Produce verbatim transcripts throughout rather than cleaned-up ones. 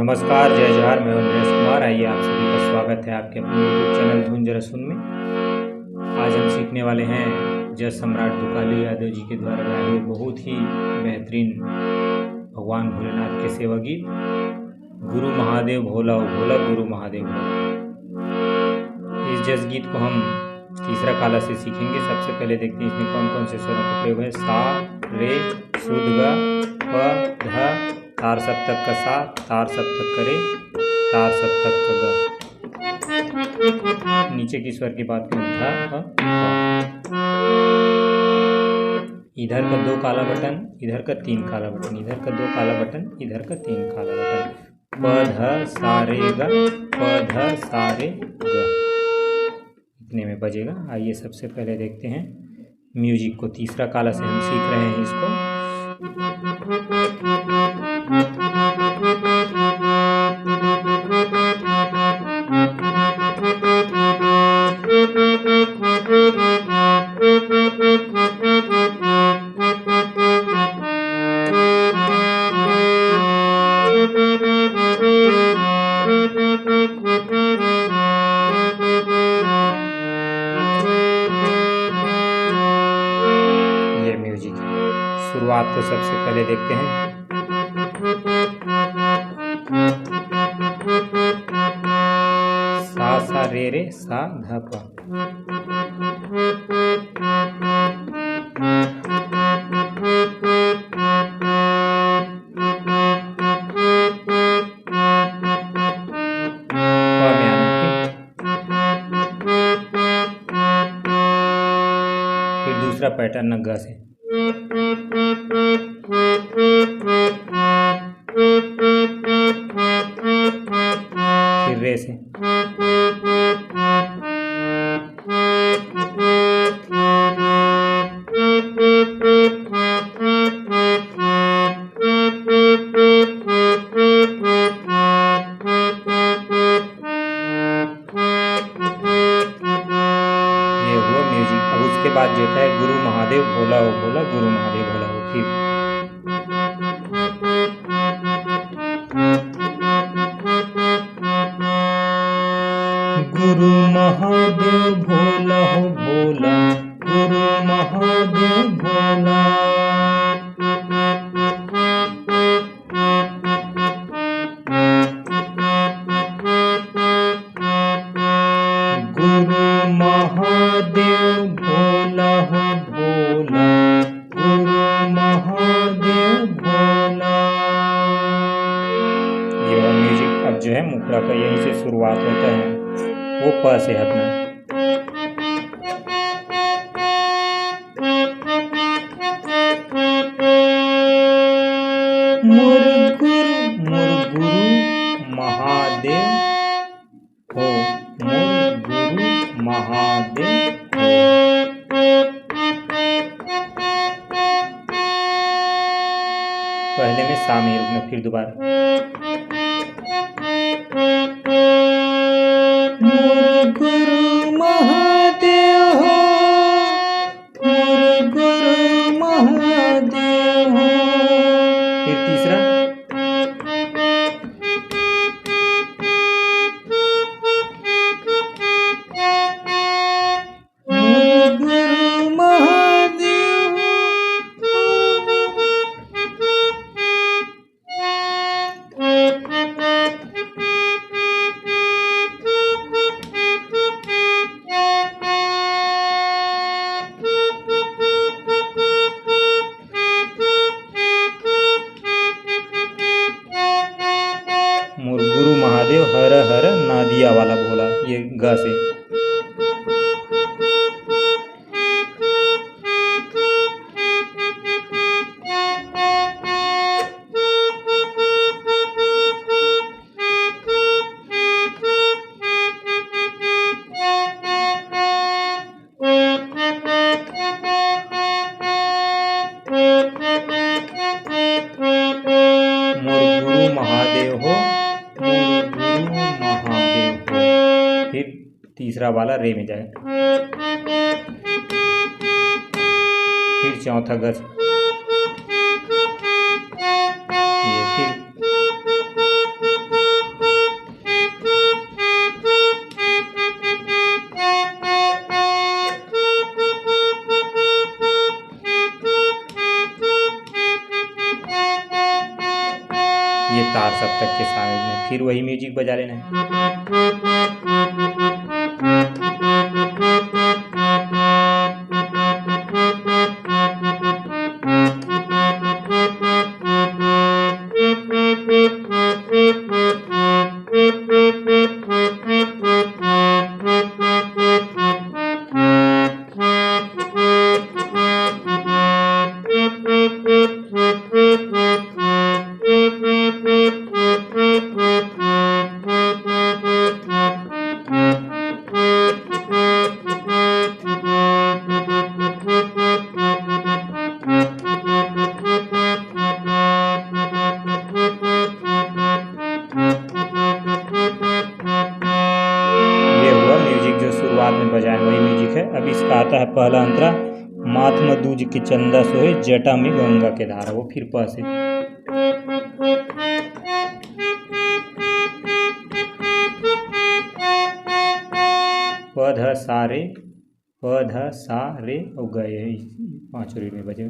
नमस्कार, जय जोहार, मैं हूं नरेश कुमार। आइए, आप सभी का स्वागत है आपके अपने YouTube चैनल धुन जरा सुन में। आज हम सीखने वाले हैं जस सम्राट दुकाली यादव जी के द्वारा गाए हुए बहुत ही बेहतरीन भगवान भोलेनाथ के सेवा गीत, गुरु महादेव भोला हो भोला, गुरु महादेव भोला। इस जस गीत को हम तीसरा काला से सीखेंगे। सबसे पहले देखते हैं इसमें कौन कौन से स्वरों का प्रयोग है। सा, रे, शुद्ध ग, प, ध, तार सप्तक का सा, तार सप्तक का रे, तार सप्तक का ग। नीचे की स्वर की बात करें, ध, प, प। इधर का दो काला बटन, इधर का तीन काला बटन, इधर का दो काला बटन, इधर का तीन काला बटन। प ध सा रे ग, प ध सा रे ग। इतने में बजेगा। आइए, सबसे पहले देखते हैं म्यूजिक को। तीसरा काला से हम सीख रहे हैं इसको। ये म्यूजिक शुरुआत को सबसे पहले देखते हैं। सा सा रे रे सा ध प। प में आना, फिर, फिर दूसरा पैटर्न ग से। फिर रे से। ये हुआ म्यूजिक। अब उसके बाद जो है, गुरु महादेव भोला हो भोला, गुरु महादेव भोला हो। फिर गुरु महादेव भोला हो भोला, गुरु महादेव भोला। गुरु महादेव भोला हो भोला, गुरु महादेव भोला। ये वाला म्यूजिक अब जो है मुखड़ा का, यहीं से शुरुआत होता है, वो प से है अपना। मोर गुरु, मोर गुरु महादेव हो, मोर गुरु महादेव हो। पहले में सा में रुकना, फिर दोबारा। मोर गुरु महादेव हो, मोर गुरु महादेव हो। फिर तीसरा। मोर गुरु महादेव। मोर गुरु महादेव हर हर नादिया वाला भोला, ये ग से। मोर गुरु महादेव हो, मोर गुरु महादेव हो। फिर तीसरा वाला रे में जाए, फिर चौथा ग से। ये फिर ये तार सप्तक के साथ में फिर वही म्यूजिक बजा लेना है। ये हुआ म्यूजिक जो शुरुआत में बजाए, वही म्यूजिक है। अब इसका आता है पहला अंतरा, माथ में दूज के चंदा सोहे, जटा में गंगा के धारा, वो फिर प से। प ध सा रे, प ध सा रे और ग, पांचों रीड में बजे।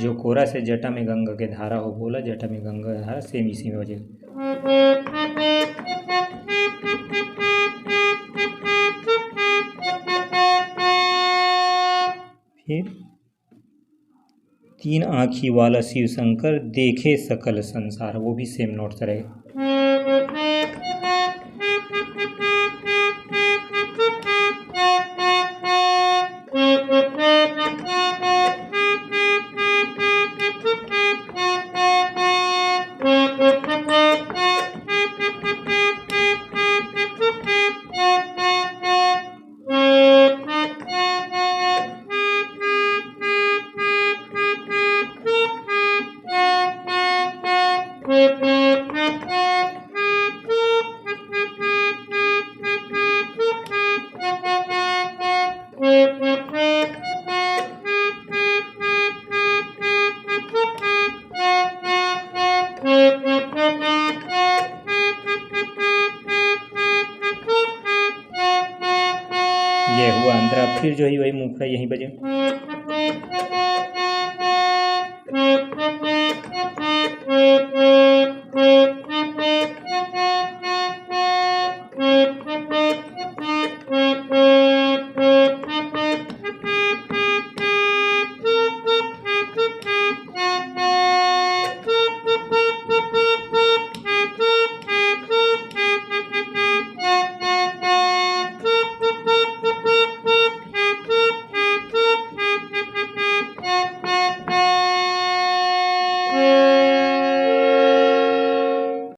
जो कोरा से जटा में गंगा के धारा हो बोला, जटा में गंगा धारा सेम इसी में बजे। फिर तीन आँखी वाला शिव शंकर देखे सकल संसार, वो भी सेम नोट से रहेगा। ये हुआ अंतरा, फिर जो है वही मुखड़ा यहीं बजे।